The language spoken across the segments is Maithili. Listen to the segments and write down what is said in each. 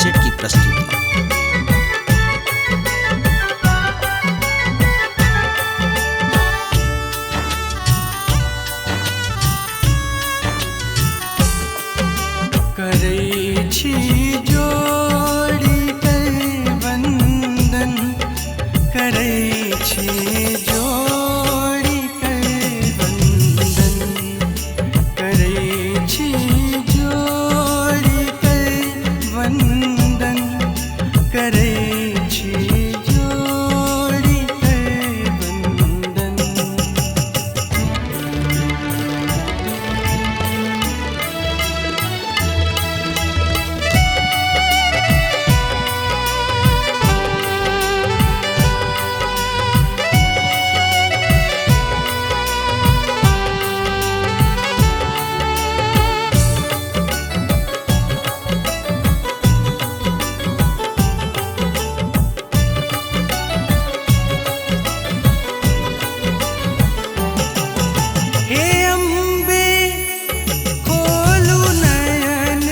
कैसेट की प्रस्तुति। करै छी जोड़ी कर बंदन, करै छी जोड़ी कर बंदन, करै छी जोड़ी कर बंदन, करै छी जोड़ी कर बंदन। हे अम्बे खोलू नयन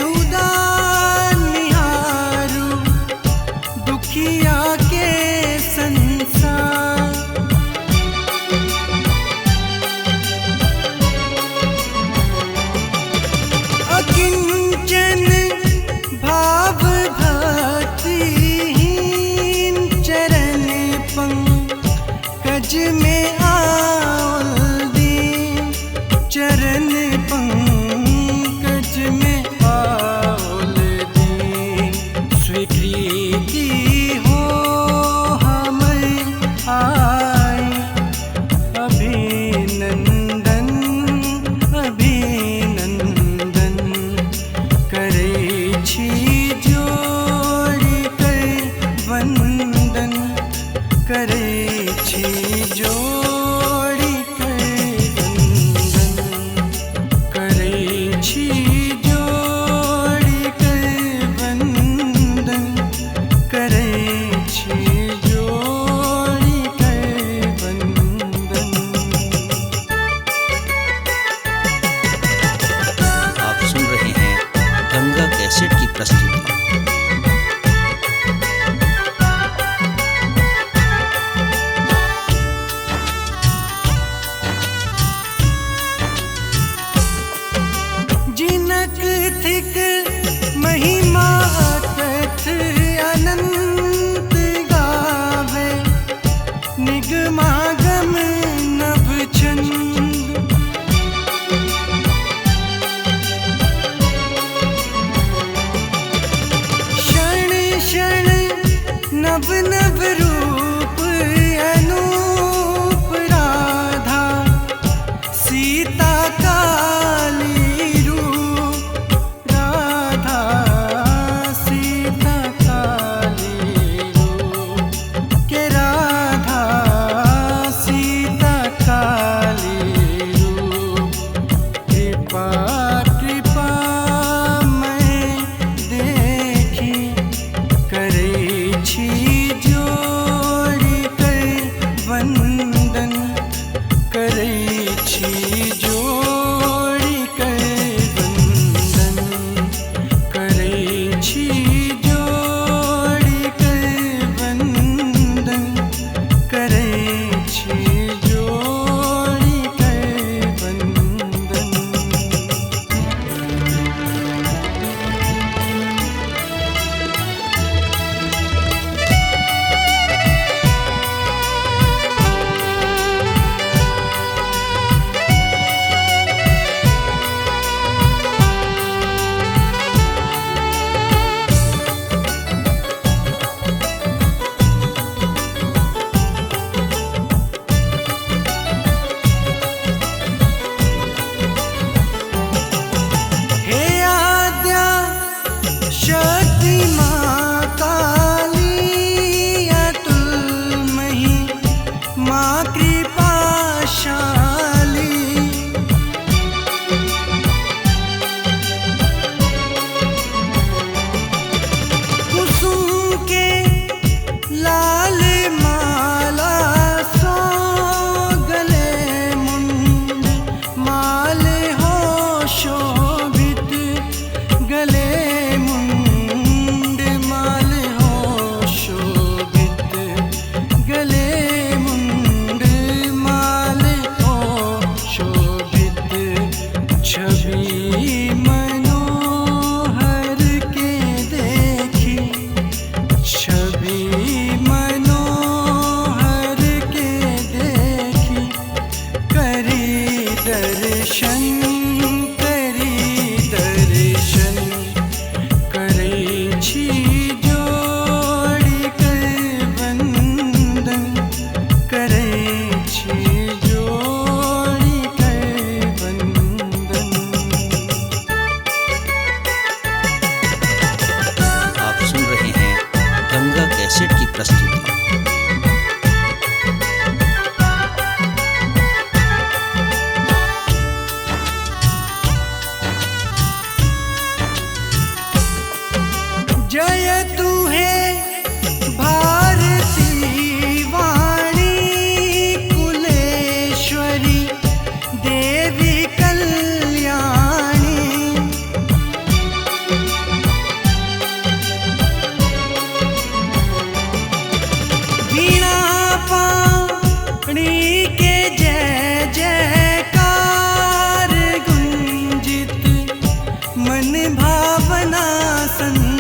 उदार निहारू दुखिया के संसार। अकिंचन भाव भक्तिहीन चरण पंकज में आओ दीन, चरण पंकज में आओल दीन। स्वीकृति हो हमर आई, अभिनंदन अभिनंदन। करै छी जोड़ी कर वंदन, करै छी जोड़ी कर वंदन, करै छी जोड़ी कर वंदन, करै छी जोड़ी कर वंदन। आप सुन रहे हैं गंगा कैसेट की प्रस्तुति। जिनक थिक महिमा कथ अनंत गावे, निगमागम नभ छंद। क्षण क्षण नव नव रूप अनूप राधा सीता काली रूप, मन भावना संतोष।